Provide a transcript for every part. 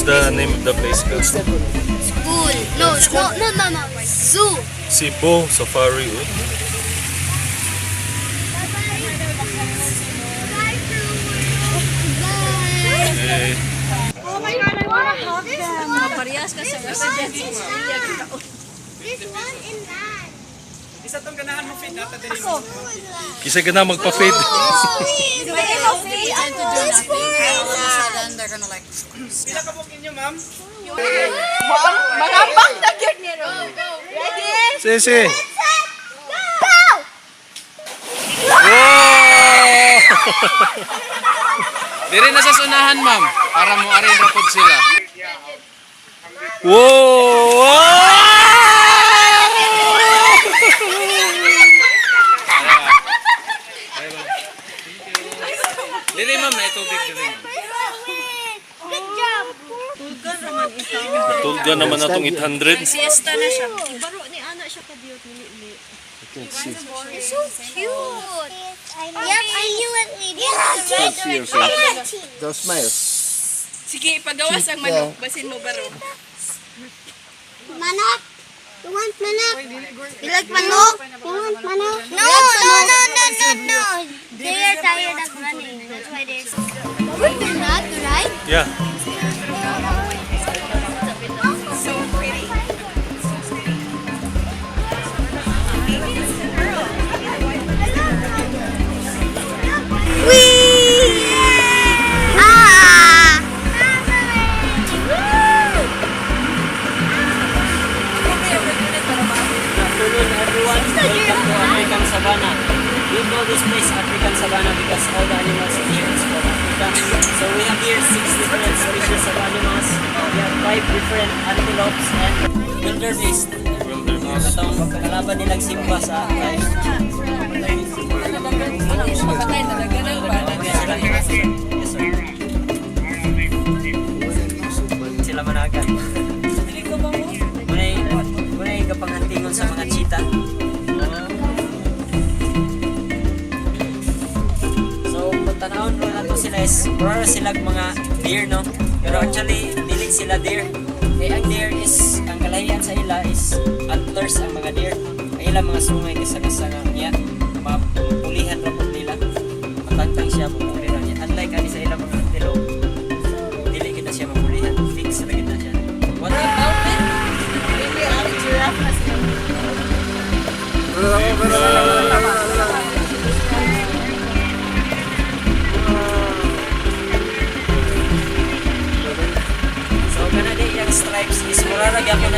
the name of the place ka? School. No. Zoo. Cebu Safari. Eh. Bye. Eh, Oh my God, I wanna hug them. Parehas ka sa residence. This one in that. Isa tong ganahan mo feed nata diri. Kisa ka na magpa-fade. Pretend to do nothing. And all of a sudden, they're gonna like Pila ka book inyo, ma'am? Mangambak na gyud ni ro. Ready? Sisi. Go! Wow! Dire na sa sunahan, ma'am, para mo arin rapod sila. Wow! Dire, ma'am, na tubig dire, ma'am. Good job. Tulga naman natong 800. Siesta na siya. Baro ni ana siya ka cute ni. It's so cute. Yep, I knew it, lady. Can't see your face. Don't smile. Sige, ipagawas ang manok basin mo baro. Manok. You want manok? You like manok? You want manok? No. They are tired of running. That's why they're. We're not right. Yeah. So pretty. Whee! Ah! Afternoon, everyone. Welcome to African Savannah. We call this place African Savannah because all the animals in here is from Africa. So we have here six different species of animals. We have five different antelopes and wildebeest. Wildebeest. Katong kalaban nilang Simba sa live. Patay talaga ng bata. Yes, sir. Sila managan. Munay, munay kapanghantingon sa mga cheetah. So, kung tanawon mo nato sila is, mura sila mga deer, no? Pero actually, dili sila deer. Eh, ang deer is, ang kalahian sa ila is antlers ang mga deer. Ang ilang mga sungay kasa-kasa nga niya, mapulihan ra pud nila. Matangtang siya, pupuli ra niya. Unlike ani sa ilang mga antelope, dili kita siya mapulihan. Fix ra kita siya. What Maybe ang giraffe na siya. So kana di yung stripes is mura ra gyapon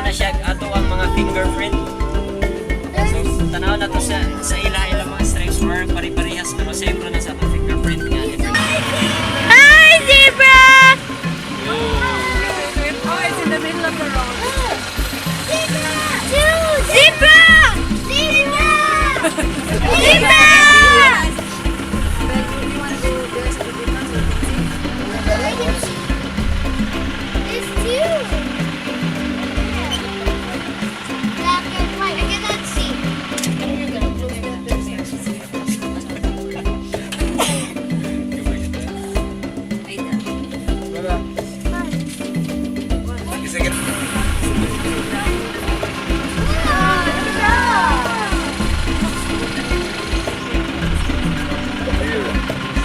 na siya ato ang mga fingerprint. So tanaw na to sa ila ilang mga stripes, mura pare-parehas pero same ra na sa atong fingerprint nga different. Hi, zebra! Oh, it's in the middle of the road. Zebra! Two! Zebra! Zebra! Zebra! There's two. Black and white. I cannot see.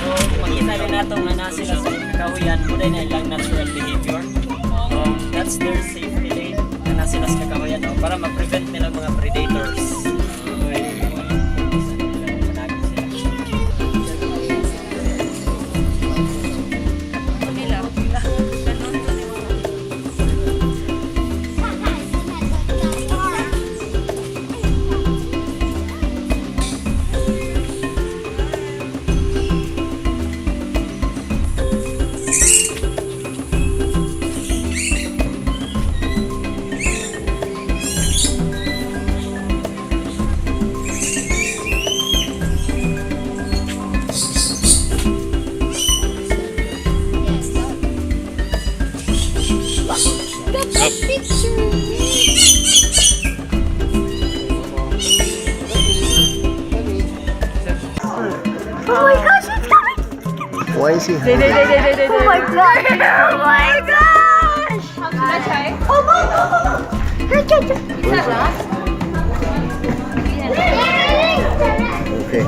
So makita din nato nga na sila sa kakahuyan muna na ilang natural behavior. So that's their safety lane nga na sila sa kakahuyan, no? Para ma-prevent nila mga predators. Manago sila. The picture. Oh my gosh, it's coming! Why is he hiding? Oh my God! Oh my Cha. Okay.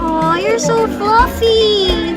Oh, you're so fluffy.